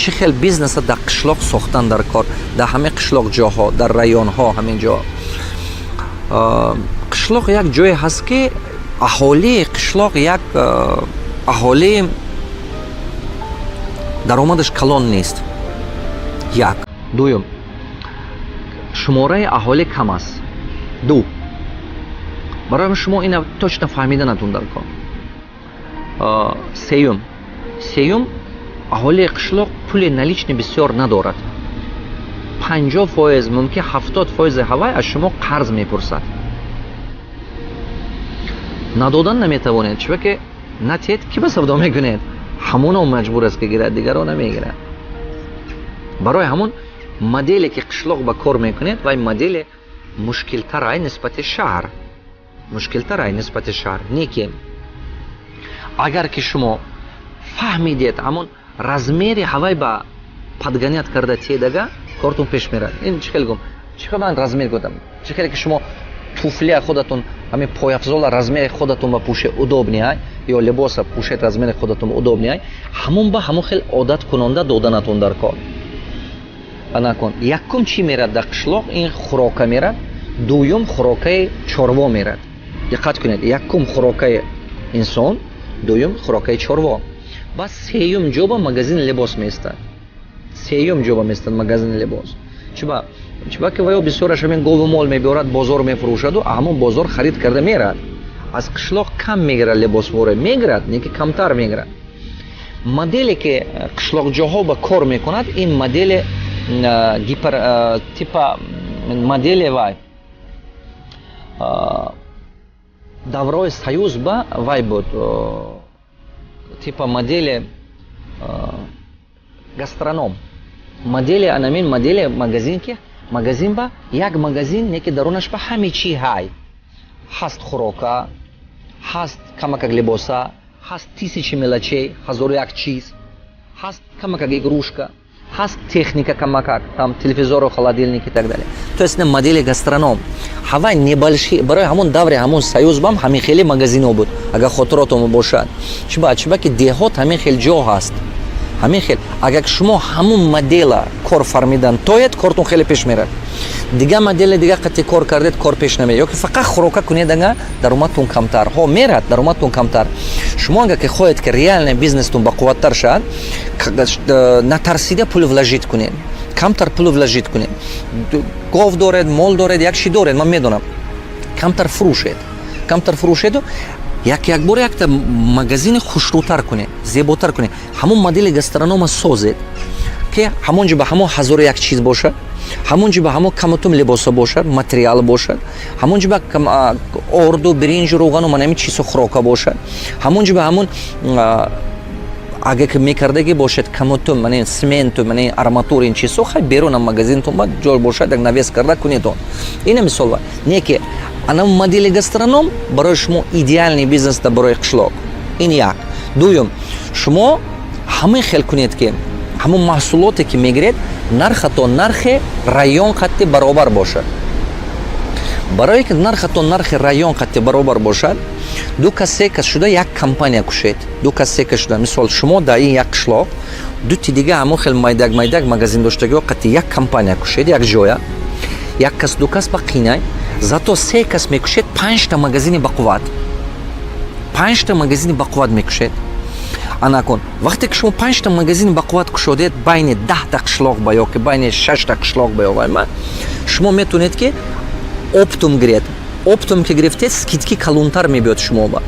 Чӣ хел бизнеса дар қишлоқ сохтан дар кор, дар ҳамаи қишлоқ ҷоҳо, дар районҳо, ҳамин ҷо? Қишлоқ як ҷое ҳаст, ки аҳолии қишлоқ як аҳолии даромадаш калон нест, як. Дуюм, шумораи аҳолӣ кам аст. Ду, барои шумо ина точно фаҳмиданатон дар кор. Сеюм, аҳолии қишлоқ пули наличный бисёр надорад. 50%, мумкин 70%-и ҳавай аз шумо қарз мепурсад. Надодан наметавонед, чунки натиед, ки ба савдо мекунед? Ҳамоно маҷбур аст, ки гирад, дигарро намегирад. Барои ҳамон моделе, ки қишлоқ ба кор мекунед, вай модели мушкилтар ай нисбати шаҳр, мушкилтар ай нисбати шаҳр. Не ки агар ки шумо фаҳмидед, ҳамон размери ҳавай ба подгонять карда тедага, кортон пеш мерад. Ин чӣ хел гум, чӣ хел ман размер гуфтам? Чӣ хеле ки шумо туфля худатон, ҳамин пойафзола размери худатон ба пӯше удобный ай ё либоса пӯшед, размери худатон удобный ай, ҳамон ба ҳамон хел одат кунонда доданатон дар кор. Накун, якум чӣ мерад дар қишлоқ? Ин хӯрока мерад, дуюм хӯрокаи чорво мерад. Диққат кунед: якум хӯрокаи инсон, дуюм хӯрокаи чорво, баъд сеюм ҷо ба магазини либос меистад. Сеюм ҷо ба меистад магазини либос. Чиба? Чиба ки ваё бисёраш ҳамин гову мол мебиёрад, бозор мефурӯшаду ҳамон бозор харид карда мерад. Аз қишлоқ кам мегирад либосворе, мегирад, не ки камтар мегирад. Моделе, ки қишлоқҷоҳо ба кор мекунад, ин модели гипер, типа модели вай даврои союз ба вай буд, типа модели гастроном, модели анамин модели магазин, ки магазин ба як магазин не ки дарунаш ба ҳаме чӣ ҳай ҳаст: хӯрока ҳаст, камакак либоса ҳаст, тысячи мелочей, ҳазору як чиз ҳаст, камакак игрушка ҳаст, техника камакак, там телевизору холодильник и так далее. То есть модели гастроном ҳавай небольшие. Барои ҳамон даври ҳамон союз бам ҳамин хеле магазино буд, агар хотиротон бошад. Чиба? Чиба ки деҳот ҳамин хел ҷо ҳаст, ҳамин хел. Агар шумо ҳамун модела кор фармидан тоед, кортон хеле пеш мерад. Дигар модели дига қати кор кардед, кор пеш намерад. Ё ки фақат хӯрока кунед, ага даромадтон камтар ҳо мерад, даромадтон камтар. Шумо агар ки хоҳед, ки реальный бизнестон бақувваттар шавад, натарсида пул вложить кунед, камтар пул вложить кунед. Гов доред, мол доред, як чи доред, ман медонам, камтар фурӯшед, камтар фурӯшеду як якбор якта магазини хушрӯтар кунед, зеботар кунед, ҳамон модели гастронома созед, ки ҳамон ҷо ба ҳамон ҳазору як чиз бошад, ҳамон ҷо ба ҳамон камутум либоса бошад, материал бошад, ҳамон ҷо ба орду, биринҷу рӯғану ман ҳамин чизо, хӯрока бошад, ҳамон ҷо ба ҳамон агар ки мекардагӣ бошад, камутум ман цементу, ман арматур, ин чизҳо, хай, берунам магазинтон ба ҷой бошад, як навес карда кунед он. Ина мисол не ки ана модели гастроном барои шумо идеальный бизнес да барои қишлоқ. Ин як. Дуюм, шумо ҳамин хел кунед, ки ҳамон маҳсулоте, ки мегиред, нархатон нархи район қатти баробар бошад. Барое ки нархатон нархи район қатти баробар бошад, ду кас, се кас шуда як компания кушед. Ду кас, се кас шуда, мисол, шумо дар ин як қишлоқ, дути дига ҳамон хел майдак майдак магазин доштагиҳо қатти як компания кушед як ҷоя. Як кас, ду кас ба қинай, зато се кас мекушед, панҷта магазини бақувват, панҷта магазини бақувват мекушед. Анакун, вақте ки шумо панҷта магазини бақувват кушодед байни 10-та қишлоқ ба ё ки байни шашта қишлоқ ба ё вайма, шумо метавонед, ки оптом гиред. Оптом ки гирифтед, скидки калонтар мебиёд шумо ба.